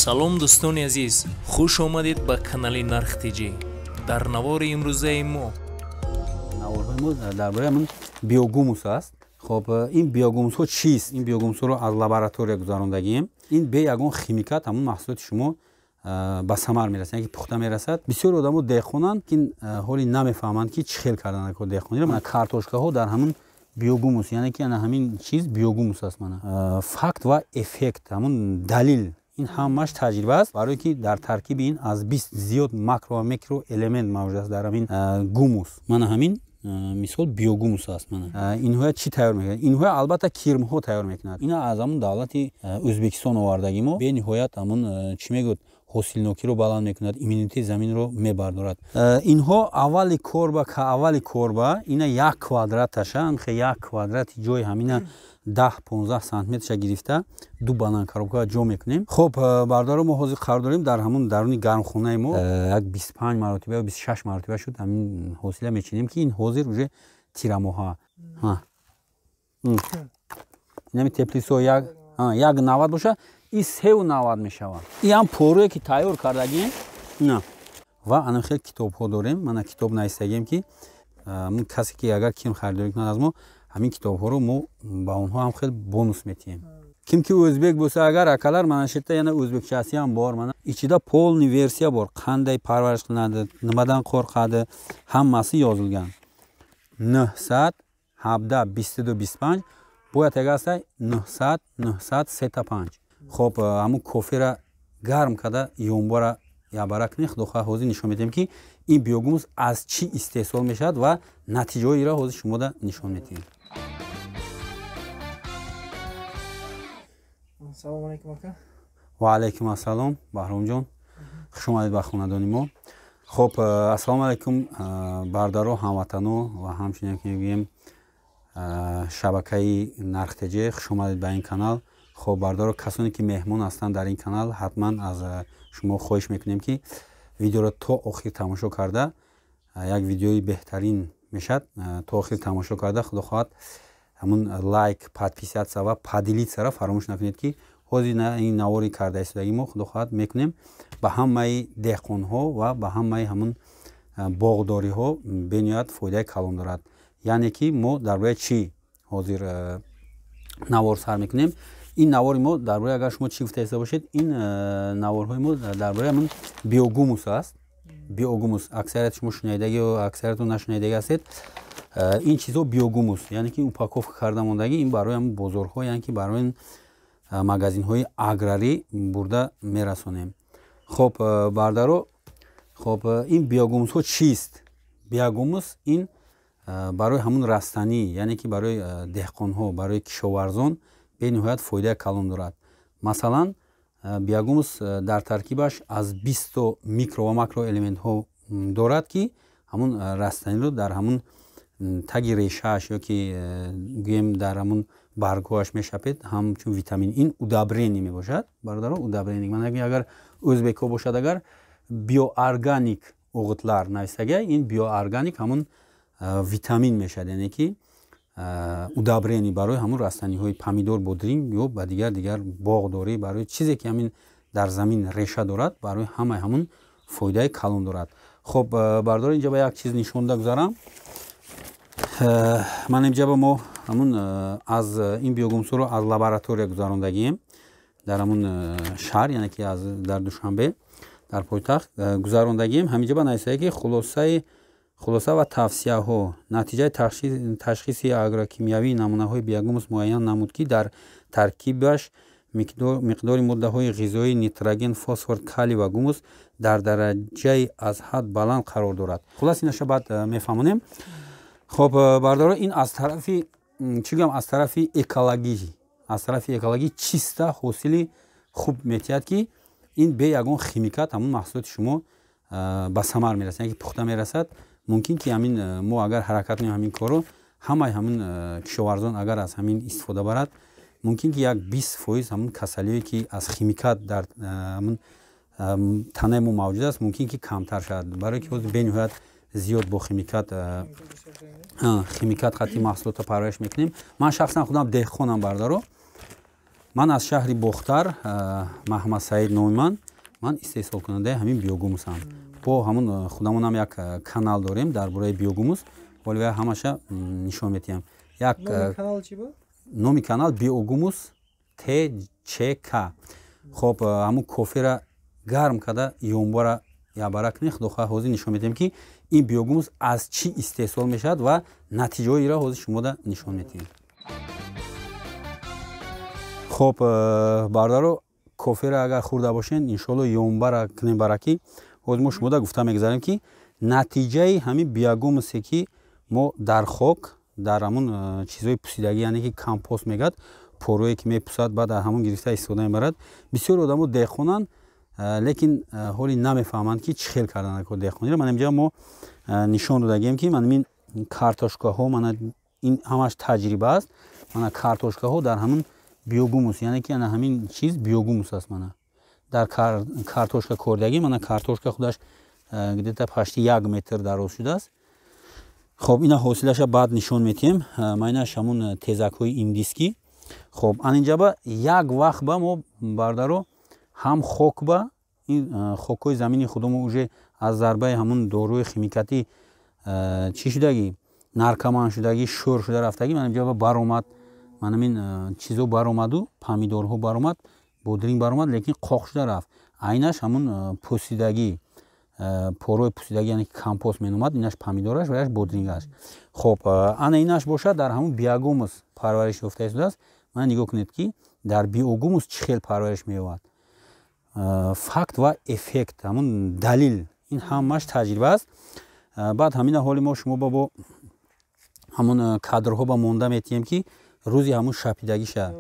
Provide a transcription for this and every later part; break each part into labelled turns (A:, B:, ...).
A: Салом, дӯстони азиз, хуш омадед ба канали Нарх ТЖ. Дар навори имрӯзаи мо
B: наворҳои мо дар бораи ҳамин биогумус аст. Хоб, ин биогумусҳо чист? Ин биогумусҳоро аз лаборатория гузарондагием. Ин бе ягон химикат ҳамун маҳсулоти шумо ба самар мерасад, яъне ки пухта мерасад. Бисёр одамо деҳқонанд, ки ҳоли намефаҳманд, ки чӣ хел кардан деҳқониро. Мана картошкаҳо дар ҳамун биогумус, яъне ки ана ҳамин чиз биогумус аст. Мана факт ва эффект, ҳамун далил, ин ҳамааш таҷриба аст, барое ки дар таркиби ин аз 20 зиёд макро ва микроэлемент мавҷуд аст дар ҳамин гумус. Мана ҳамин мисол биогумус аст. Мана инҳоя чӣ тайёр мекунад? Инҳоя албатта кирмҳо тайёр мекунад. Ина аз ҳамун давлати Ӯзбекистон овардаги мо. Бениҳоят ҳамун чӣ мегӯяд, ҳосилнокиро баланд мекунад, иммунитети заминро мебардорад. Инҳо аввали корба ина як квадраташа, амхе як квадрати ҷои ҳамина 10-15 сантиметрша гирифта, ду банан коробка ҷо мекунем. Хоб, бародаро, мо ҳозир қарор дорем дар ҳамун даруни гармхонаи мо. Як 25 маротиба ё 26 маротиба шуд, ҳамин ҳосила мечинем, ки ин ҳозир уже тирамоҳа. Инами теплицо як 90 боша, и 3,90 мешавад. И ҳам поруе ки тайёр кардагием на ва ана хел китобҳо дорем. Мана китоб нависагием, ки касе ки агар ким харидорӣ кунад аз мо, ҳамин китобҳоро мо ба онҳо ҳам хел бонус метиҳем. Ким ки ӯзбек боса агар, акалар, мана шета яна ӯзбекчаси ҳам бор. Мана ичида полный версия бор, қандай парвариш qilinadi, nimadan qo'rqadi, hammasi yozilgan. 917 22 25 бояд агаста 900 900 35. Хоб, ҳамун кофера гарм карда, ёнбора ябара кунед. Худо хоҳад, ҳозир нишон медиҳем, ки ин биогумус аз чӣ истеҳсол мешавад ва натиҷаҳоиро ҳозир шумода нишон медиҳем.
C: Салому алайкум, ака.
B: Ва алайкум ассалом, Баҳромҷон, хуш омадед ба хонадони мо. Хоб, ассалому алайкум, бародаро, ҳамватано ва ҳамчунин ки мегӯем, шабакаи Нархтеҷе, хуш омадед ба ин канал. Хоб, бародаро, касоне ки меҳмон ҳастанд дар ин канал, ҳатман аз шумо хоҳиш мекунем, ки видеоро то охир тамошо карда, як видеои беҳтарин мешавад, то охир тамошо карда, худо хоҳад, ҳамун лайк, подписаться ва поделиться ро фаромӯш накунед, ки ҳозир ин навори карда истодаги мо, худо хоҳад, мекунем, ба ҳамаи деҳқонҳо ва ба ҳамаи ҳамун боғдориҳо бениҳоят фоидаи калон дорад. Яъне ки мо дар бораи чӣ ҳозир навор сар мекунем? Ин навори мо дар бораи, агар шумо чӣ гуфта истода бошед, ин наворҳои мо дар бораи ҳамун биогумус аст. Биогумус аксарияти шумо шунидагӣ ё аксариятон нашунидагӣ ҳастед. Ин чизҳо биогумус, яъне ки упаковка карда мондагӣ, ин барои ҳамун бозорҳо, яъне ки барои магазинҳои аграрӣ бурда мерасонем. Хоб, бардаро, хоб, ин биогумусҳо чист? Биогумус ин барои ҳамун растанӣ, яъне ки барои деҳқонҳо, барои кишоварзон бениҳоят фоидаи калон дорад. Масалан, биогумус дар таркибаш аз 20-то микро ва макроэлементҳо дорад, ки ҳамун растаниро дар ҳамун таги решааш ё ки гӯем дар ҳамун баргҳоаш мешапед, ҳамчун витамин. Ин удобрение мебошад, бародаро, удобрение. Ман агар ӯзбекҳо бошад, агар биоорганик o'g'itlar нависага, ин биоорганик ҳамун витамин мешавад, яъне ки удобрение барои ҳамун растаниҳои помидор, бодринг ё ба дигар дигар боғдорӣ, барои чизе ки ҳамин дар замин реша дорад, барои ҳамаи ҳамун фоидаи калон дорад. Хоб, бародаро, инҷа ба як чиз нишонда гузарам. Ман инҷа ба мо ҳамун аз ин биогумусҳоро аз лаборатория гузарондагием дар ҳамун шаҳр, яъне ки аз дар Душанбе, дар пойтахт гузарондагием. Ҳаминҷа ба нависае, ки хулоса ва тавсияҳо: натиҷаи ташхиси агрокимиявии намунаҳои биогумус муайян намуд, ки дар таркибаш миқдори моддаҳои ғизоии нитроген, фосфор, калий ва гумус дар дараҷаи аз ҳад баланд қарор дорад. Хулос, инаша баъд мефаҳмонем. Хоб, бародаро, ин аз тарафи чӣ гӯям, аз тарафи экологӣ чиста ҳосили хуб метиҳад, ки ин бе ягон химикат ҳамун маҳсулоти шумо ба самар мерасад, яъне ки пухта мерасад. Мумкин ки ҳамин мо агар ҳаракат кунем, ҳамин корро ҳамаи ҳамин кишоварзон агар аз ҳамин истифода барад, мумкин ки як 20% ҳамун касалие, ки аз химикат дар ҳамун танаи мо мавҷуд аст, мумкин ки камтар шавад, барое ки ҳозир бениҳоят зиёд бо химикат хати маҳсулотро парвариш мекунем. Ман шахсан худам деҳқонам, бардаро. Ман аз шаҳри Бохтар, Маҳмадсаид номи ман, ман истеҳсолкунандаи ҳамин биогумусам. Бо ҳамун худамонам як канал дорем дар бораи биогумус, вале вай ҳамаша нишон медиҳам. Як номи канал биогумус ТЧК. Хоб, ҳамун кофера гарм карда ёнбора ябара кунем, худохоҳ ҳозир нишон медиҳем, ки ин биогумус аз чӣ истеҳсол мешавад ва натиҷаҳоиро ҳозир шумода нишон медиҳем. Хоб, бародаро, кофера агар хӯрда бошен, иншоалло ёнбара кунем баракӣ. Ҳозир мо шумода гуфта мегузарем, ки натиҷаи ҳамин биогумусе, ки мо дар хок, дар ҳамун чизҳои пусидагӣ, яъне ки компост мегӯяд, порое ки мепусад, баъд аз ҳамон гирифта истифода мебарад. Бисёр одамо деҳқонанд, лекин ҳоли намефаҳманд, ки чӣ хел кардан деҳқониро. Ман инҷа мо нишон додагием, ки ман ин картошкаҳо, мана ин ҳамаш таҷриба аст. Мана картошкаҳо дар ҳамун биогумус, яъне ки ана ҳамин чиз биогумус аст. Мана дар картошка кордагӣ, мана картошка худаш где-то почти 1 метр дароз шудааст. Хоб, ина ҳосилаша баъд нишон медиҳем. Майнаш ҳамун тезакҳои индискӣ. Хоб, ан инҷаба як вақт ба мо, бардаро, ҳам хок ба ин хокҳои замини худомо уже аз зарбаи ҳамун доруи химикатӣ чӣ шудагӣ, наркоман шудагӣ, шӯр шуда рафтагӣ. Ман инҷаба баромад, манамин чизо баромаду, помидорҳо баромад, бодринг баромад, лекин қоқ шуда рафт. Айнаш ҳамун пусидагӣ, порои пусидагӣ, яъне ки компост меномад. Инаш помидораш ва яш бодрингаш. Хоб, ана инаш бошад, дар ҳамун биогумус парвариш ёфта истодааст. Мана нигоҳ кунед, ки дар биогумус чӣ хел парвариш меёбад. Факт ва эффект, ҳамун далил, ин ҳамааш таҷриба аст. Баъд ҳамина ҳоли мо шумо бо ҳамун кадрҳо ба монда метиҳем, ки рӯзи ҳамун шапидагиша.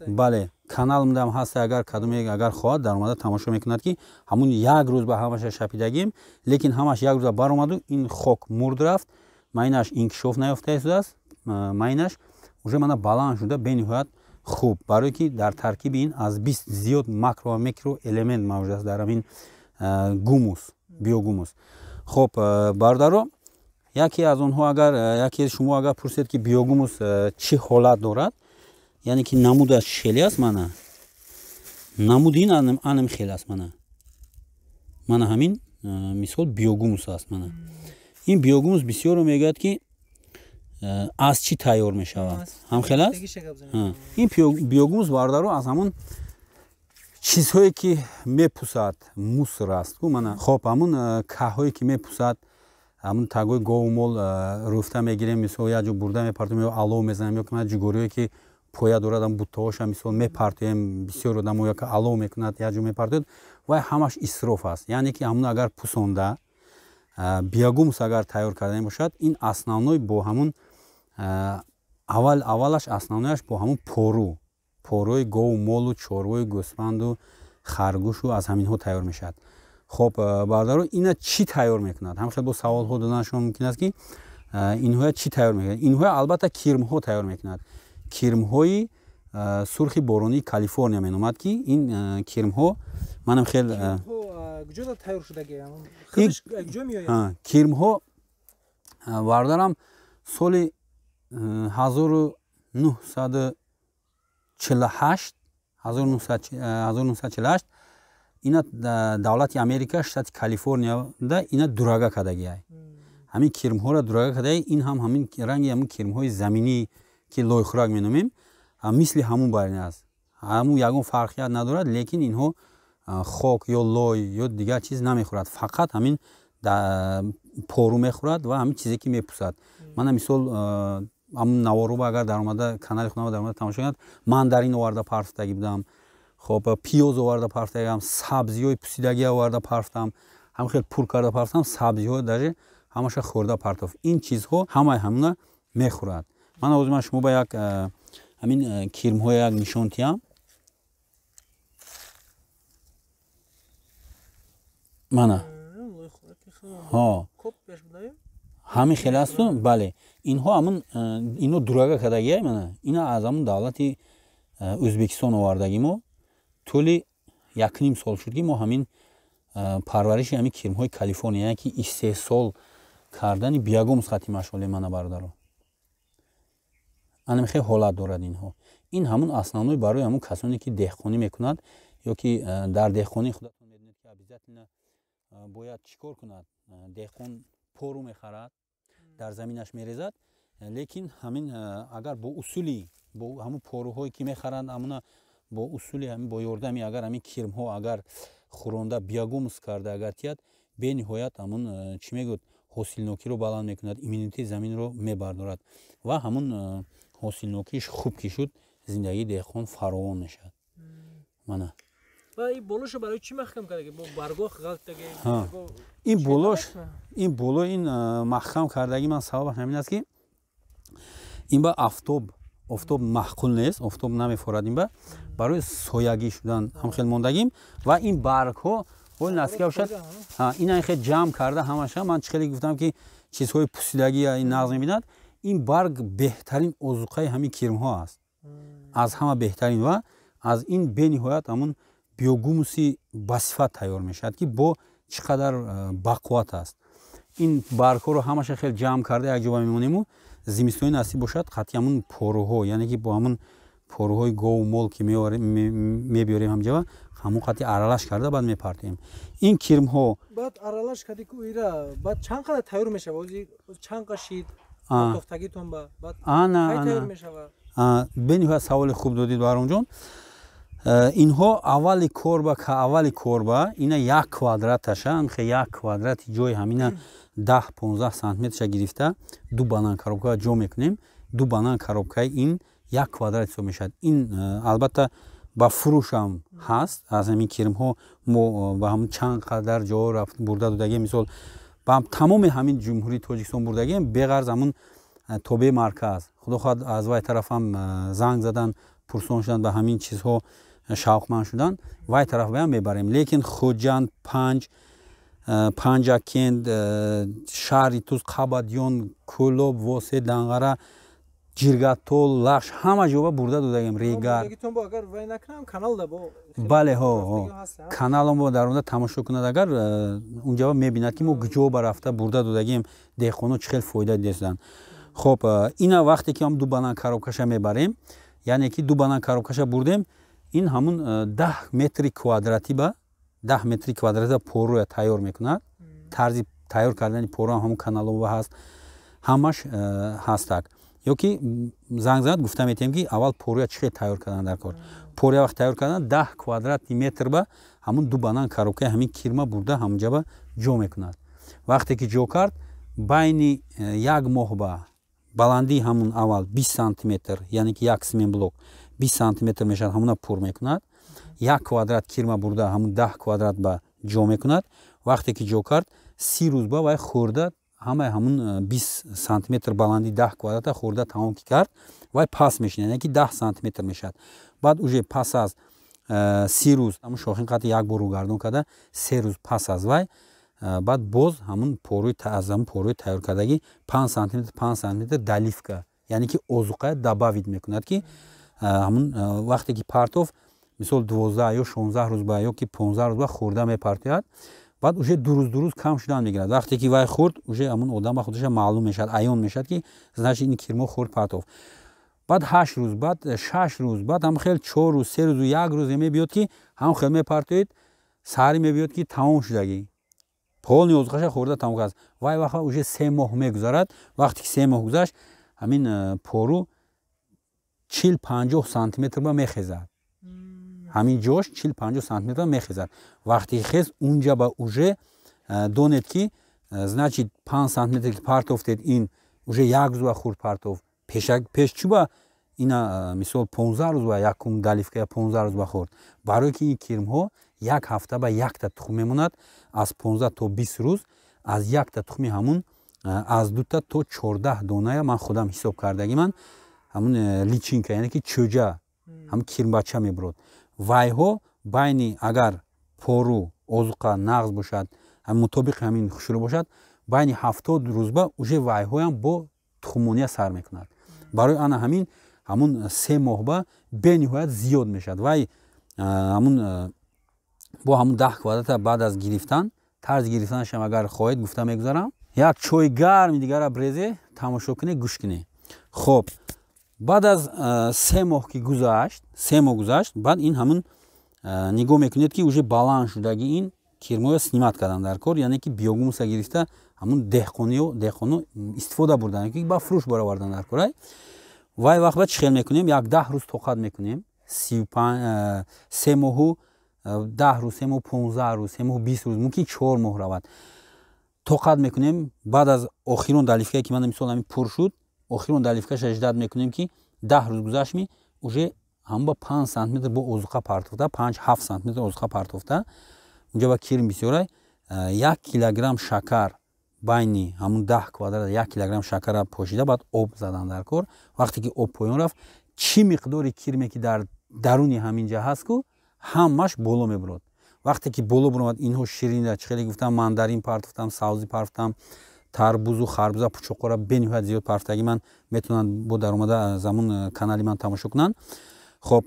B: Бале, каналмдам ҳаст, агар кадоме агар хоҳад, даромада тамошо мекунад, ки ҳамун як рӯз ба ҳамаша шапидагим, лекин ҳамаш як рӯза баромаду ин хок мурд рафт, майнаш инкишоф наёфта истодааст, майнаш уже мана баланд шуда бениҳоят хуб, барое ки дар таркиби ин аз 20 зиёд макро ва микроэлемент мавҷуд аст дар ҳамин гумус, биогумус. Хоб, бародаро, яке аз онҳо агар яке шумо агар пурсед, ки биогумус чӣ ҳолат дорад, яъне ки намудаш хеле аст, мана намуди ин анам хел аст. Мана ҳамин мисол биогумус аст. Мана ин биогумус бисёро мегӯяд, ки аз чӣ тайёр мешавад, ҳамхел аст. Ин биогумус, бародаро, аз ҳамон чизҳое ки мепусад, мусор аст ку. Мана, хоб, ҳамун каҳҳое ки мепусад, ҳамун тагои гову мол рӯфта мегирем, мисол як ҷо бурда мепартоем ё алов мезанем, ё ки ҷугориҳое ки поя дорад, ам буттаҳоша мисол мепартоем. Бисёр одамо ё ки алов мекунад, як ҷо мепартояд, вай ҳамаш исроф аст. Яъне ки ҳамун агар пусонда биогумус агар тайёр кардани бошад, ин основной бо ҳамун аввал аввалаш основнояш бо ҳамун пору, порои гову молу чорвои гӯсфанду харгӯшу аз ҳаминҳо тайёр мешавад. Хоб, бародаро, ина чӣ тайёр мекунад? Ҳамхел бо саволҳо доданашон мумкин аст, ки инҳоя чӣ тайёр мекунад. Инҳоя албатта кирмҳо тайёр мекунад, кирмҳои сурхи боронии Калифорния меномад, ки ин кирмҳо манам хел кирмҳо, бародарам, соли 1948, 1948 ина давлати Америка, штати Калифорнияда ина дурага кардагиай, ҳамин кирмҳоро дурага кардагиай. Ин ҳам ҳамин ранги ҳамин кирмҳои заминӣ, ки лойхӯрак меномем, мисли ҳамун барин аст, ҳамун ягон фарқият надорад, лекин инҳо хок ё лой ё дигар чиз намехӯрад, фақат ҳамин пору мехӯрад ва ҳамин чизе ки мепусад. Мана мисол ҳамун наворӯба агар даромада канали худама даромада тамошо кунад, мандарин оварда парфтагӣ будам, хоб, пиёз оварда парфтагиам, сабзиҳои пусидагӣ оварда парфтам, ҳам хел пур карда парфтам, сабзиҳо даже ҳамаша хӯрда партофт. Ин чизҳо ҳамаи ҳамуна мехӯрад. Ман ҳозир ман шумо ба як ҳамин кирмҳои як нишон тиҳам. Мана ҳамин хел асту, бале, инҳо ҳамун ино дурага кардагиай. Мана ина аз ҳамун давлати Ӯзбекистон овардагӣ. Мо тӯли 1,5 сол шуд, ки мо ҳамин парвариши ҳамин кирмҳои Калифорния, яъне ки истеҳсол кардани биогумус хати машғулем. Мана, бародаро, Анамихе ҳолат дорад инҳо. Ин ҳамун основной барои ҳамун касоне, ки деҳқонӣ мекунад ё ки дар деҳқонӣ худатон медонед, ки обязательно бояд чӣ кор кунад. Деҳқон пору мехарад, дар заминаш мерезад, лекин ҳамин агар бо усули, бо ҳамун поруҳое ки мехаранд, ҳамуна бо усули, бо ёрдами агар ҳамин кирмҳо агар хӯронда, биогумус карда агар тиҳад, бениҳоят ҳамун, чӣ мегӯяд, ҳосилнокиро баланд мекунад, иммунитети заминро мебардорад ва ҳамун ҳосилнокиш хуб ки шуд, зиндагии деҳқон фаровон мешавад. Мана.
C: Болошо барои чӣ маҳкам кардаги? Бо баргоҳ ғалтаги?
B: Ин болош, ин боло, ин маҳкам кардаги ман сабабаш ҳамин аст, ки ин ба офтоб маъқул нест, офтоб намефорад. Ин ба барои соягӣ шудан ҳам хел мондагим. Ва ин баргҳо ҳоли наздика бошад, ина хел ҷамъ карда ҳамаша. Ман чӣ хеле гуфтам, ки чизҳои пусидагӣ ин нағз мебинад. Ин барг беҳтарин озуқаи ҳамин кирмҳо аст, аз ҳама беҳтарин, ва аз ин бениҳоят ҳамун биогумуси басифат тайёр мешавад, ки бо чӣ қадар бақувват аст. Ин баргҳоро ҳамаша хел ҷамъ карда якҷоба мемонему, зимистони насиб бошад, қатъи ҳамун поруҳо, яъне ки бо ҳамун поруҳои гову мол, ки мебиёрем, ҳамҷоба ҳамун қатъи аралаш карда, баъд мепартоем ин кирмҳо.
C: Баъд аралаш кардӣ ку ира, баъд чанд қадар тайёр мешавад? Чанд қа шид тофтагитон ба баъд тайёр мешавад?
B: Бениҳоят саволи хуб додид, Баҳромҷон. Инҳо аввали корба ина як квадраташа, амхе як квадрати ҷои ҳамина 10-15 сантиметрша гирифта, ду банан коробка ҷо мекунем. Ду банан коробкаи ин як квадрат ҳисоб мешавад. Ин албатта ба фурӯшам ҳаст. Аз ҳамин кирмҳо мо ба ҳамн чанд қадар ҷо бурда додагем. Мисол, ба тамоми ҳамин Ҷумҳурии Тоҷикистон бурдагем, беғарз ҳамун тобеи марказ. Худо хоҳад, аз вай тарафам занг задан, пурсон шудан, ба ҳамин чизҳо шавқманд шудан, вай тараф баям мебарем. Лекин Хуҷанд, Панҷ, Панҷакент, шаҳри Туз, Қабадён, Кӯлоб, Восе, Данғара, Ҷиргатол, Лахш, ҳама ҷоба бурда додагем. Регар. Бале, ҳо, каналом бо дар онда тамошо кунад агар, унҷаба мебинад, ки мо куҷо ба рафта бурда додагем, деҳқоно чӣ хел фоида дидастанд. Хоб, ина вақте ки ҳам ду банан коробкаша мебарем, яъне ки ду банан коробкаша бурдем, ин ҳамун 10 метри квадратӣ ба 10 метри квадратӣ поруя тайёр мекунад. Тарзи тайёр кардани поруам ҳамун каналова ҳаст, ҳамаш ҳастак. Ё ки занг занад, гуфта метиҳем, ки аввал поруя чӣ хел тайёр кардан дар кор. Поруя вақт тайёр кардан, 10 квадратный метр ба ҳамун ду банан коробкаи ҳамин кирма бурда, ҳамунҷаба ҷо мекунад. Вақте ки ҷо кард, байни як моҳ ба баландии ҳамун аввал 20 сантиметр, яъне ки як семенблок 20 сантиметр мешавад, ҳамуна пур мекунад. Як квадрат кирма бурда, ҳамун 10 квадрат ба ҷо мекунад. Вақте ки ҷо кард, 30 рӯз ба вай хӯрда, ҳамаи ҳамун 20 сантиметр баландии 10 квадрата хӯрда тамом ки кард, вай пас мешинад, яъне ки 10 сантиметр мешавад. Баъд уже пас аз 30 рӯз ҳамун шохин қати як бор рӯгардон карда, 3 рӯз пас аз вай баъд боз ҳамун поруи, аз ҳамун поруи тайёркардагӣ 5 сантиметр, 5 сантиметр доливка, яъне ки озуқая добавить мекунад, ки ҳамун вақте ки партов, мисол, 12 ё 16 рӯз ба ё ки 15 рӯз ба хӯрда мепартояд. Баъд уже 2 рӯз, 2 рӯз кам шудан мегирад. Вақте ки вай хӯрд, уже ҳамун одам ба худоша маълум мешавад, аён мешавад, ки значит ин кирмо хӯрд, партов. Баъд 8 рӯз, баъд 6 рӯз, баъд ҳам хел 4 рӯз, 3 рӯзу як рӯзе мебиёд, ки ҳам хел мепартоед, саҳари мебиёд, ки тамом шудагӣ, полный озуқаша хӯрда тамом кард. Вай вақт уже 3 моҳ мегузарад. Вақте ки 3 моҳ гузашт, ҳамин пору 40-50 сантиметр ба мехезад. Ҳамин ҷош 40-50 сантиметр мехезад. Вақте ки хез, унҷа ба уже донед, ки значит 5 сантиметр ки партофтед, ин уже як рӯз ба хурд партоф. Пеш чӯба ина, мисол, 15 рӯз ба якум доливка я 15 рӯз ба хӯрд, барое ки ин кирмҳо як ҳафта ба якта тухм мемонад. Аз 15 то 20 рӯз аз якта тухми ҳамун аз дута то 14 доная, ман худам ҳисоб кардагӣ, ман ҳамун личинка, яъне ки чӯҷа, ҳамун кирмбача мебурод. Вайҳо байни агар пору озуқа нағз бошад, мутобиқи ҳамин хушрӯ бошад, байни 70 рӯзба уже вайҳоям бо тухммония сар мекунад. Барои ана ҳамин ҳамун 3 моҳба бениҳоят зиёд мешавад. Вай ҳамун бо ҳамун 10 квадрата баъд аз гирифтан, тарзи гирифтанашам агар хоҳед, гуфта мегузарам. Як чойи гарми дигара брезе, тамошо кунед, гӯш кунед. Хоб, Баъд аз 3 моҳ ки гузашт, 3 моҳ гузашт, баъд ин ҳамун нигоҳ мекунед, ки уже баланд шудаги. Ин кирмоя снимать кардан дар кор, яъне ки биогумуса гирифта, ҳамун деҳқоно истифода бурдан, ки ба фурӯш баровардан дар кор. Вай вақт ба чӣ хел мекунем? Як 10 рӯз тоқат мекунем, 3 моҳу 10 рӯз, 3 моҳ 15 рӯз, 3 моҳу 20 рӯз, мумкин 4 моҳ равад, тоқат мекунем. Баъд аз охирон доливкае ки ман мисол ҳамин пур шуд, охирон доливкаша ждать мекунем, ки 10 рӯз гузаштми, уже ҳамон ба 5 сантиметр бо озуқа партофта, 5-7 сантиметр озуқа партофта. Унҷа ба кирм бисёрай, 1 килограмм шакар байни ҳамун 10 квадрат, 1 килограмм шакара пошида, баъд об задан дар кор. Вақте ки об поён рафт, чӣ миқдори кирме ки дар даруни ҳамин ҷа ҳаст ку, ҳамаш боло мебурод. Вақте ки боло буромад, инҳо ширинра, чӣ хеле гуфтам, мандарин партофтам, савзӣ партофтам, тарбузу харбуза, пучоқора бениҳоят зиёд партофтагӣ ман, метавонанд бо даромада аз ҳамун канали ман тамошо кунанд. Хоб,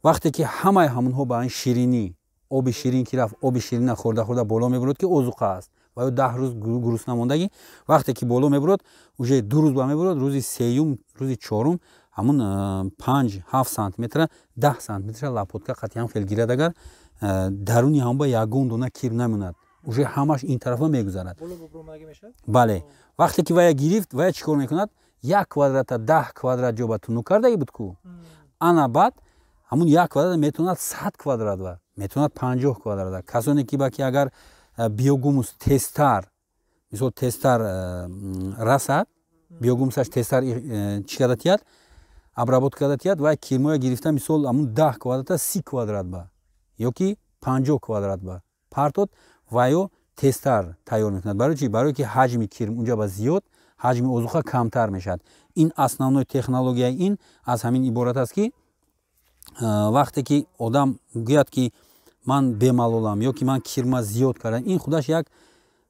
B: вақте ки ҳамаи ҳамунҳо ба ин ширинӣ, оби ширин ки рафт, оби ширина хӯрда хӯрда боло мебурод, ки озуқа аст ва ё 10 рӯз гурусна мондагӣ. Вақте ки боло мебурод, уже 2 рӯз ба мебурод, рӯзи сеюм, рӯзи чорум ҳамун 5-7 сантиметра, 10 сантиметра лопатка қатъиам хел гирад, агар даруни ҳамон ба ягон дона кирм намонад, уже ҳамаш ин тарафа мегузарад. Бале, вақте ки вая гирифт, вая чӣ кор мекунад? Як квадрата 10 квадрат ҷо ба тунук кардаги буд ку, ана баъд ҳамун як квадрат метавонад 100 квадрат ва метавонад 50 квадрат. Касоне ки ба ки агар биогумус тезтар, мисол, тезтар расад, биогумусаш тезтар чӣ карда тиҳад, обработка карда тиҳад, вай кирмоя гирифта, мисол, ҳамун 10 квадрата 30 квадрат ба ё ки 50 квадрат ба партод, ваё тезтар тайёр мекунад. Барои чи? Барое ки ҳаҷми кирм унҷа ба зиёд, ҳаҷми озуқа камтар мешавад. Ин основной технологияи ин аз ҳамин иборат аст, ки вақте ки одам гӯяд, ки ман бемалолам ё ки ман кирма зиёд кардам, ин худаш як,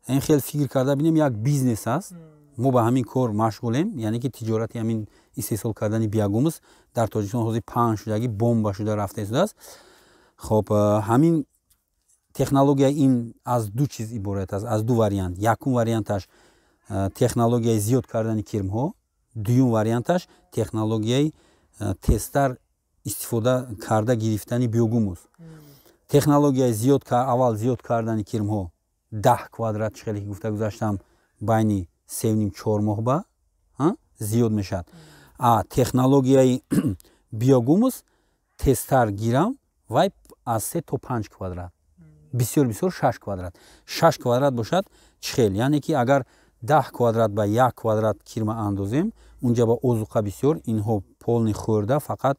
B: ин хел фикр карда бинем, як бизнес аст. Мо ба ҳамин кор машғулем, яъне ки тиҷорати ҳамин истеҳсол кардани биогумус дар Тоҷикистон ҳозир паҳн шудаги, бомба шуда рафта истодааст. Хоб, ҳамин технология ин аз ду чиз иборат аст, аз ду вариант. Якум варианташ технологияи зиёд кардани кирмҳо, дуюм варианташ технологияи тезтар истифода карда гирифтани биогумус. Технологияи зиёд, аввал зиёд кардани кирмҳо 10 квадрат, чӣ хеле ки гуфта гузаштам, байни 3,5-4 моҳ ба зиёд мешавад. А технологияи биогумус тезтар гирам, вай аз 3 то 5 квадрат, бисёр бисёр 6 квадрат. 6 квадрат бошад чӣ хел? Яъне ки агар 10 квадрат ба 1 квадрат кирма андозем, унҷа ба озуқа бисёр, инҳо полный хӯрда, фақат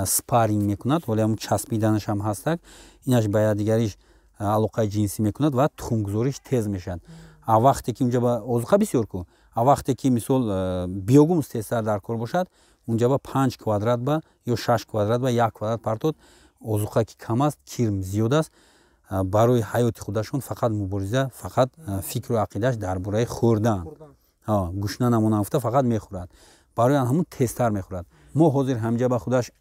B: спарринг мекунад. Ҳоле ҳамун часпиданашам ҳастак, инаш ба якдигариш алоқаи ҷинсӣ мекунад ва тухмгузориш тез мешавад. А вақте ки унҷа ба озуқа бисёр ку, а вақте ки, мисол, биогумус тезтар дар кор бошад, унҷа ба 5 квадрат ба ё 6 квадрат ба 1 квадрат партод, озуқа ки кам аст, кирм зиёд аст, барои ҳаёти худашон фақат мубориза, фақат фикру ақидааш дар бораи хӯрдан, гушна намонам гуфта фақат мехӯрад, барои ҳамун тезтар мехӯрад. Мо ҳозир ҳамҷа ба худаш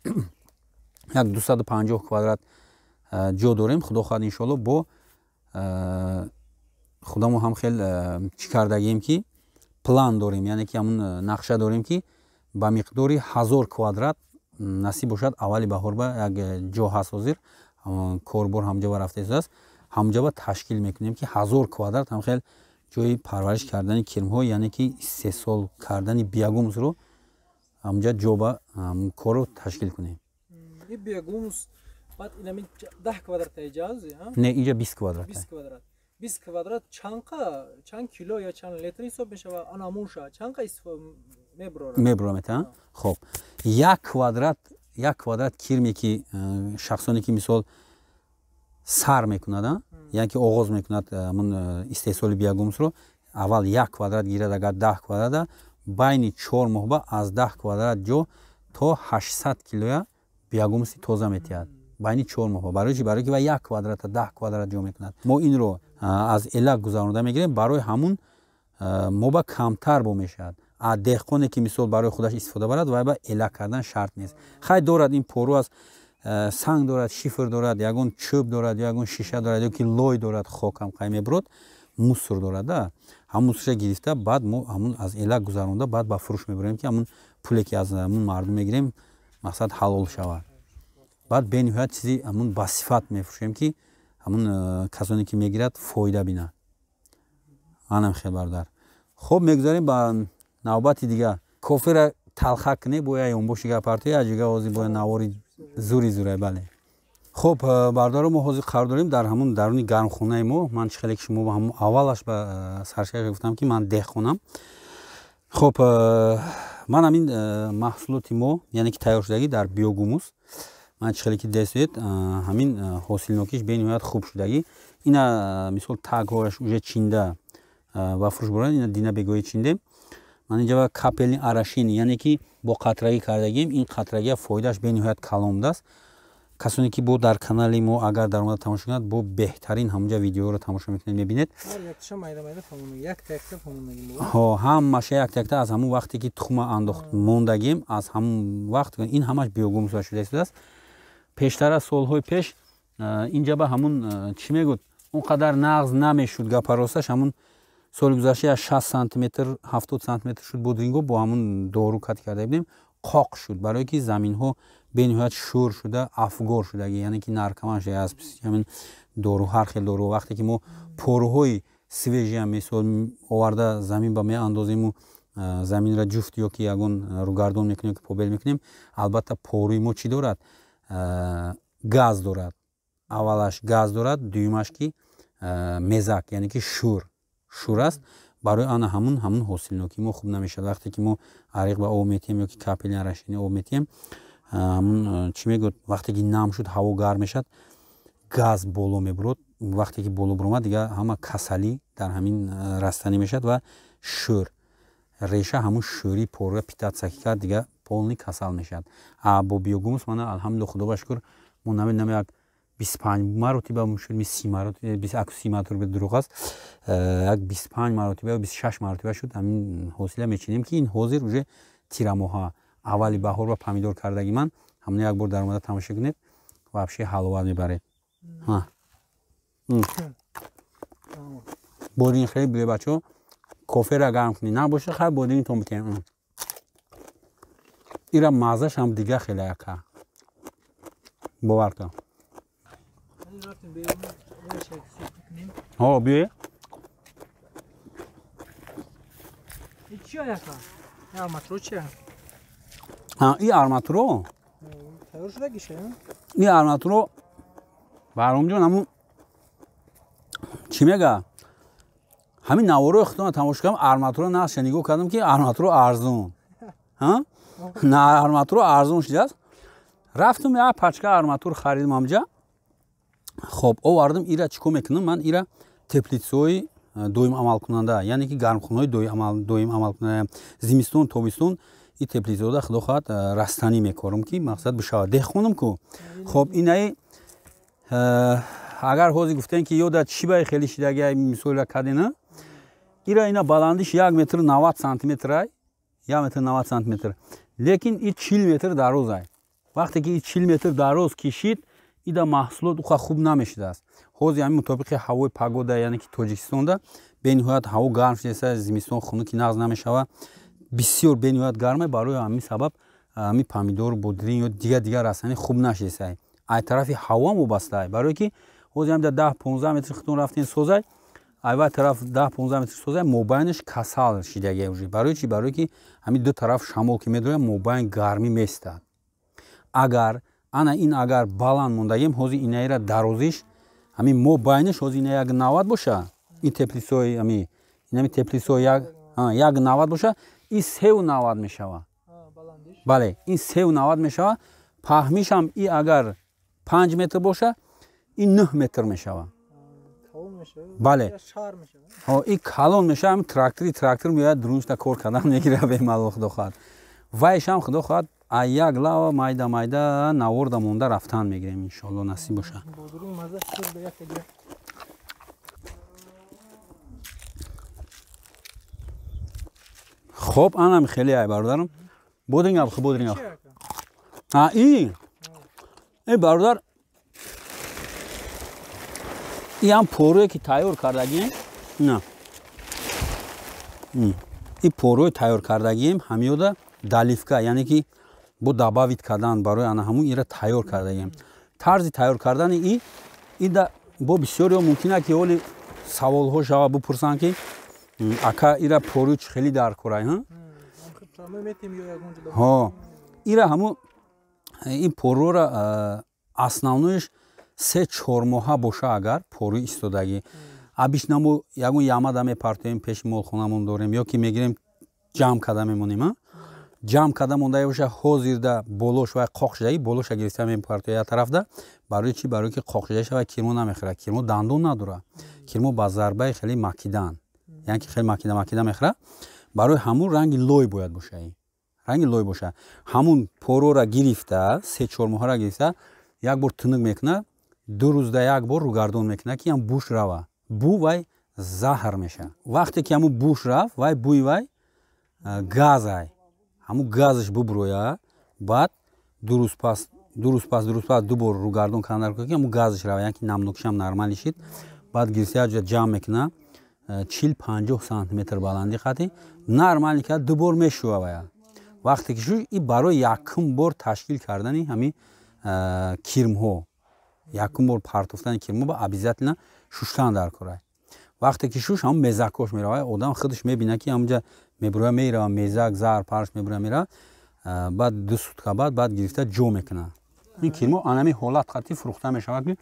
B: як 250 квадрат ҷо дорем. Худо хоҳад, иншоалло, бо худамо ҳам хел чӣ кардагием, ки план дорем, яъне ки ҳамун нақша дорем, ки ба миқдори 1000 квадрат насиб бошад, аввали баҳор ба як ҷо ҳаст, ҳозир корбор ҳамҷоба рафта истодааст, ҳамҷоба ташкил мекунем, ки 1000 квадрат ҳам хел ҷои парвариш кардани кирмҳо, яъне ки истеҳсол кардани биогумусро ҳамҷа ҷоба корро ташкил кунем.
C: Баъд инами 10 квадрат иҷоз?
B: Не, инҷа 20 квадрат.
C: 20 квадрат. 20 квадрат чанқа, чанд кило ё чанд литр ҳисоб мешавад? Анамунша чанқа мебурорад?
B: Мебуромед. Хоб, 1 квадрат, 1 квадрат кирме ки шахсоне ки, мисол, сар мекунад, яъне ки оғоз мекунад ҳамун истеҳсоли биогумусро, аввал 1 квадрат гирад, агар 10 квадрата, байни 4 моҳ ба аз 10 квадрат ҷо то 800 килоя биогумуси тоза метиҳад байни 4 моҳ. Барои чи? Барои ки вай 1 квадрата 10 квадрат ҷо мекунад. Мо инро аз элак гузаронида мегирем, барои ҳамун мо ба камтар бо мешавад. А деҳқоне ки, мисол, барои худаш истифода барад, вай ба элак кардан шарт нест. Хай, дорад, ин пору аст, санг дорад, шифр дорад, ягон чӯб дорад ё ягон шиша дорад ё ки лой дорад, хокам қай мебурод, мусор дорад, да, ҳамун мусорша гирифта, баъд мо ҳамун аз элак гузаронда, баъд ба фурӯш мебарем, ки ҳамун Пуле ки аз ҳамун мардум мегирем, мақсад ҳалол шавад. Баъд бениҳоят чизи ҳамун ба сифат мефурӯшем, ки ҳамун касоне ки мегирад, фоида бинад. Анам хел, бародар. Хуб, мегузарем ба навбати дига. Кофера талха кунед, боя ёнбоши гапартои аҷига ҳозир боя навори зури зурай, бале. Хуб, бародаро, мо ҳозир қарор дорем дар ҳамун даруни гармхонаи мо. Ман чӣ хеле ки шумо ҳамун аввалаш ба саршаша гуфтам, ки ман деҳқонам. Хуб, ман ҳамин маҳсулоти мо, яъне ки тайёр шудагӣ дар биогумус, ман чӣ хеле ки десед, ҳамин ҳосилнокиш бениҳоят хуб шудагӣ. Ина, мисол, тагҳояш уже чинда ва фурӯш бурдан. Ина дина бегоҳӣ чиндем. Ман инҷа капельный орошение, яъне ки бо қатрагӣ кардагим. Ин қатрагия фоидааш бениҳоят калон будааст. Касоне ки бо дар канали мо агар даромада тамошо кунад, бо беҳтарин ҳамунҷа видеоро тамошо мекунед, мебинед. Ҳамаша якта якта аз ҳамун вақте ки тухма андохт мондагим, аз ҳамун вақт ин ҳамаш биогумус шуда истодааст. Пештара, солҳои пеш, инҷа ба ҳамун чӣ мегӯд, он қадар нағз намешуд. Гапа росташ, ҳамун соли гузашта 60 сантиметр, 70 сантиметр шуд бодринго, бо ҳамун дору кат карда будем, қоқ шуд, барое ки заминҳо бениҳоят шӯр шуда, афгор шудагӣ, яъне ки наркоман шуда аз ҳамин дору, ҳар хел дору. Вақте ки мо поруҳои свежий ам, мисол, оварда замин ба меандозему, заминра ҷуфт ё ки ягон рӯгардон мекунем, ки побел мекунем, албатта поруи мо чӣ дорад? Газ дорад. Аввалаш газ дорад, дуюмаш ки мезак, яъне ки шӯр шӯр аст. Барои ана ҳамун ҳосилнокии мо хуб намешавад. Вақте ки мо ариқ ба об метиҳем ё ки капельный орошение об метиҳем, ҳамун чӣ мегӯяд, вақте ки нам шуд, ҳаво гарм мешавад, газ боло мебурод. Вақте ки боло буромад, дигар ҳама касалӣ дар ҳамин растанӣ мешавад ва шӯр реша ҳамун шӯрии порра питаться ки кард, дигар полный касал мешавад. А бо биогумус мана, алҳамдулилла, худо ба шукр, мо намедонам, як 25 маротиба шуд, 30 маротиба, 30 маротиба дурӯғ аст, як 25 маротиба ё 26 маротиба шуд ҳамин ҳосила мечинем, ки ин ҳозир уже тирамоҳа, аввали баҳор ва помидор кардаги ман. Ҳамон як бор даромада тамошо кунед, вообще ҳаловат мебаред. Бодинг хеле биле, бачаҳо, кофера гарм кунед, набоша, хай, бодингтон битем. Ира маззаш ҳам дига хеле, яка бовар кун. Ҳо, биё.
C: Чия, яка? Арматуро чия?
B: И арматуро?
C: Тайёр шудагиша?
B: И арматуро, Баҳромҷон, ҳамун чӣ мега, ҳамин наворои худтона тамошо кардам, арматуро нақша нигоҳ кардам, ки арматуро арзон, на арматуро арзон шудааст. Рафтум, як пачка арматур харидам ҳамҷа. Хоб, овардам. Ира чӣ кор мекунам ман? Ира теплицаҳои доим амалкунанда, яъне ки гармхонаҳои доим амалкунанда, зимистон, тобистон и теплицаода, худо хоҳад, растанӣ мекорам, ки мақсад бишавад. Деҳқонам ку. Хоб, инаи агар ҳозир гуфтем, ки ёда чӣ баи хеле шидаги, мисолра кадена, ира ина баландиш 1 метр 90 сантиметрай, 1 метр 90 сантиметр, лекин и 40 метр дарозай. Вақте ки и 40 метр дароз кишид, ида маҳсулот уқа хуб намешудааст. Ҳозир ҳамин мутобиқи ҳавои погода, яъне ки Тоҷикистонда бениҳоят ҳаво гарм шудааст, зимистон хунуки нағз намешавад, бисёр бениҳоят гарме. Барои ҳамин сабаб ҳамин помидор, бодрин ё дигар дигар растанӣ хуб нашудааст. Ай тарафи ҳавоам вобастаа, барое ки ҳозир ҳам 10-15 метр хитон рафтем, созай, айвай тараф 10-15 метр созай, мобайнаш касал шидагия уже. Барои чӣ? Барое ки ҳамин ду тараф шамол ки медорад, мобайн гармӣ местад. Агар ана ин агар баланд мондагем, ҳозир инаира дарозиш ҳамин мобайнаш ҳозир ина 1,90 боша, ин теплицаҳои ами инами теплицаҳо 1,90 боша, ин 3,90 мешава. Бале, ин 3,90 мешава. Паҳмишам и агар 5 метр боша, ин 9 метр мешава. Бале, и калон мешава. Ҳамин трактор меояд, дуруншта кор кардан мегира бемалол, худо хоҳад. Вайшам, худо хоҳад, а як лава майда майда наворда монда рафтан мегирем, иншоалло, насиб боша. Хоб, анам хеле ай, бародарам, бодингаб, бодингаб. А и, бародар, и ҳам поруе ки тайёр кардагием, на и поруи тайёр кардагием ҳамиёда. Доливка, яъне ки бо добавить кардан барои ана ҳамун ира тайёр кардагем. Тарзи тайёр кардани и ида бо бисёриҳо мумкин ки оли саволҳо шава, бипурсанд, ки ака, ира порӯ чӣ хеле дар корай? Ҳо, ира ҳамун ин порӯра основной ш 3-4 моҳа боша, агар порӯи истодагӣ, обычно мо ягон ямада мепартоем, пеши молхонамон дорем ё ки мегирем, ҷамъ карда мемонем. Ҷамъ карда монда боша, ҳозирда болош вай қоқ шудаги, болоша гирифта мепартоя як тарафда. Барои чӣ? Барои ки қоқ шуда шава, кирмо намехӯрад. Кирмо дандон надорад, кирмо ба зарбаи хеле макидан, яъне ки хеле макида макида мехӯрад. Барои ҳамун ранги лой бояд боша, ранги лой боша. Ҳамун порора гирифта, 3-4 моҳара гирифта, як бор тунук мекунад, 2 рӯзда як бор рӯгардон мекунад, ки ам буш рава. Бу вай заҳр мешавад. Вақте ки ҳамун буш рафт, вай бӯи вай газай, ҳамун газаш бубуроя. Баъд 2 рӯз пас, 2 рӯз пас, 2 рӯз пас ду бор рӯгардон кардан, ки ҳамун газаш рава, яъне ки намнокишам нормалӣ шид. Баъд гирифта як ҷо ҷамъ мекунад, 40-50 сантиметр баландӣ қати нормалӣ кард, ду бор мешӯва вая. Вақте ки шуд, и барои якум бор ташкил кардани ҳамин кирмҳо, якум бор партофтани кирмҳо ба обязательно шуштан дар корай. Вақте ки шуш, ҳамун мезакош мерава, одам худаш мебинад, ки ҳамунҷа мебуроя, мерава мезак, зар парш мебуроя, мерава. Баъд 2 сутка баъд гирифта ҷо мекунад. Ин кирмо анами ҳолат қати фурӯхта мешавад, ки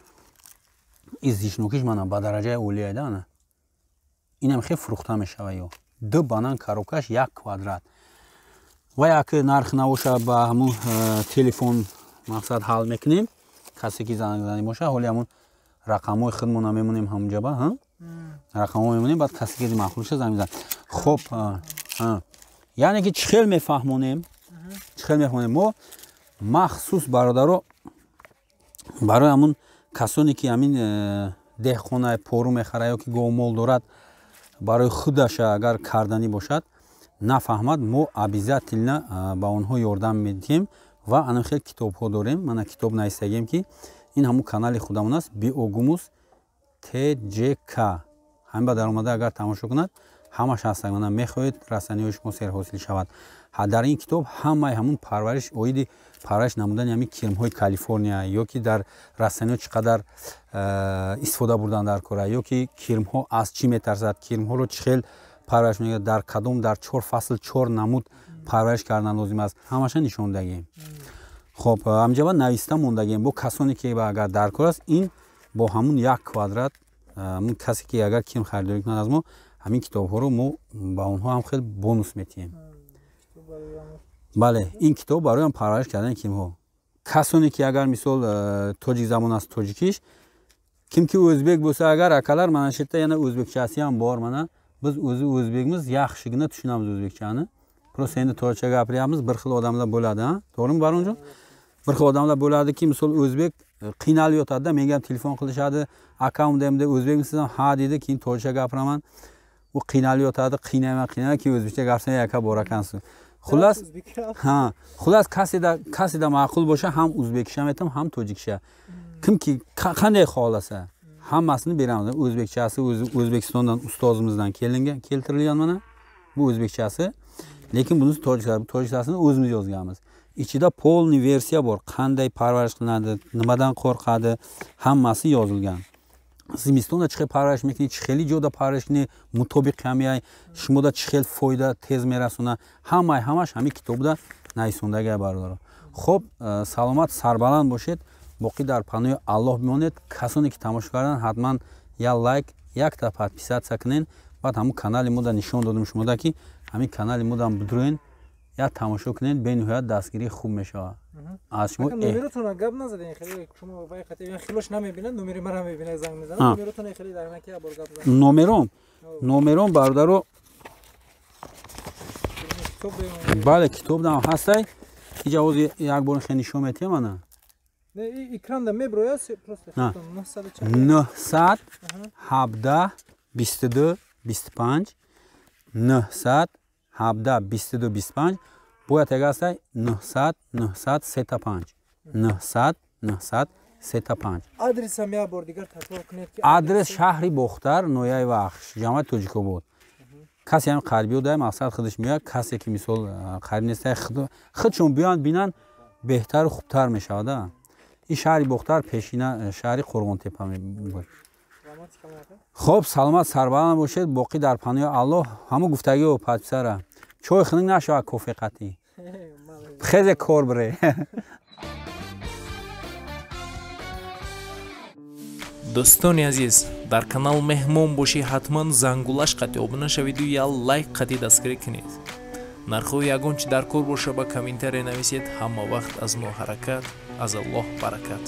B: и зичнокиш мана ба дараҷаи олияда. Ана инам хел фурӯхта мешава. Ё ду банан коробка ш як квадрат ва як нарх набоша, ба ҳамун телефон мақсад ҳал мекунем. Касе ки занг занӣ боша, ҳоли ҳамун рақамҳои худмона мемонем, ҳамунҷаба рақамҳо мемонем. Баъд касе ки маъқул ша, занг мезанад. Хоб, яъне ки чӣ хел мефаҳмонем, чӣ хел мефаҳмонем мо махсус, бародаро, барои ҳамун касоне ки ҳамин деҳқона, пору мехара ё ки говмол дорад, барои худаша агар карданӣ бошад, нафаҳмад, мо обязательно ба онҳо ёрдам медиҳем. Ва ана хел китобҳо дорем. Мана китоб нависагем, ки ин ҳамун канали худамон аст, Биогумус ТЖК. Ҳамин ба даромада агар тамошо кунад, ҳамаш ҳаст. Мана мехоҳед растаниҳои шумо серҳосил шавад, дар ин китоб ҳамаи ҳамун парвариш, оиди парвариш намудани ҳамин кирмҳои Калифорния, ё ки дар растаниҳо чӣ қадар истифода бурдан дар кора, ё ки кирмҳо аз чӣ метарсад, кирмҳоро чӣ хел парвариш мекунад, дар кадом, дар чор фасл чор намуд парвариш кардан лозим аст, ҳамаша нишондагем. Хоб, ҳамҷаба нависта мондагем. Бо касоне ки агар дар кор аст, ин бо ҳамун як квадрат, ҳамун касе ки агар кирм харидорӣ кунад аз мо, ҳамин китобҳоро мо ба онҳо ҳам хел бонус метиҳем. Бале, ин китоб барои парвариш кардани кирмҳо. Касоне ки агар мисол тоҷик забон аст, тоҷикиш, ким ки o'zbek bo'lsa agar, akalar, mana shu yerda yana o'zbekchasi ham bor. Mana biz o'zi o'zbekmiz, yaxshigina tushunamiz o'zbekchani, просто endi tojikcha gapiryapmiz. Bir xil odamlar bo'ladi, a, to'g'rimi, Baronjon? Bir xil odamlar bo'ladiki, misol o'zbek qiynalib yotadida, menga ham telefon qilishadi: "Akam, unda o'zbekmisiz?" "Ha", deydi. Keyin tojikcha gapiraman, u qiynalib yotadi. Qiynayman, qiynayman, keyin o'zbekcha gapirsam, "Aka, bor ekansiz". Xullas, ha, xullas, kasida ma'qul bo'lsa, ham o'zbekcha ham aytaman, ham tojikcha, kimki qanday xohlasa, hammasini beramiz. O'zbekchasi o'zi O'zbekistondan ustozimizdan kelingan, keltirilgan. Mana bu o'zbekchasi, lekin bunisi tojiklar, tojikchasini o'zimiz yozganmiz. Ichida полный versiya bor, qanday parvarish qilinadi, nimadan qo'rqadi, hammasi yozilgan. Зимистонда чӣ хел парвариш мекунӣ, чӣ хели ҷода парвариш кунӣ, мутобиқ ҳамяй шумода чӣ хел фоида тез мерасона, ҳамаи ҳамаш ҳамин китобда нависондагия, бародаро. Хуб, саломат, сарбаланд бошед, боқӣ дар паноҳи Аллоҳ бимонед. Касоне ки тамошо кардан, ҳатман як лайк, якта подписаться кунен. Баъд ҳамун канали мода нишон додем шумода, ки ҳамин канали модам бидурен, як тамошо кунед, бениҳоят дастгирии хуб мешавад аз шумо.
C: Номеротона гап назадем, хеле шумо вай қати хелош намебинад, номери мара мебинад, занг мезанад. Номеротона хеле дар наки як бор гап занед.
B: Номером, бародаро, бале, китобдам ҳастай. Иҷа ҳозир як бор хел нишон метиҳам, ана.
C: Экранда меброяд просто.
B: 917 22 25, 917 22 25. Бояд як ҳастай: 900 900 35, 900 900 35.
C: Адресам як бор дигар такрор кунед ки.
B: Адрес: шаҳри Бохтар, ноҳияи Вахш, ҷамоати Тоҷикобод. Касе ҳам қарибиё дай мақсад худаш меояд, касе ки мисол қариб нестай, худшон биёянд, бинанд, беҳтару хубтар мешавада. Ин шаҳри Бохтар, пешина шаҳри Қурғонтепа мебошад. Хоб, саломат, сарбаланд бошед, боқӣ дар паноҳи Аллоҳ. Ҳамун гуфтагио подписара, чой хунук нашавад, кофе қатӣ хезе кор бире.
A: Дӯстони азиз, дар канал меҳмон бошӣ, ҳатман зангулаш қатӣ обуна шавиду як лайк қатӣ дастгирӣ кунед. Нархҳои ягон чи дар кор боша, ба комментария нависед. Ҳама вақт аз мо ҳаракат, аз Аллоҳ баракат.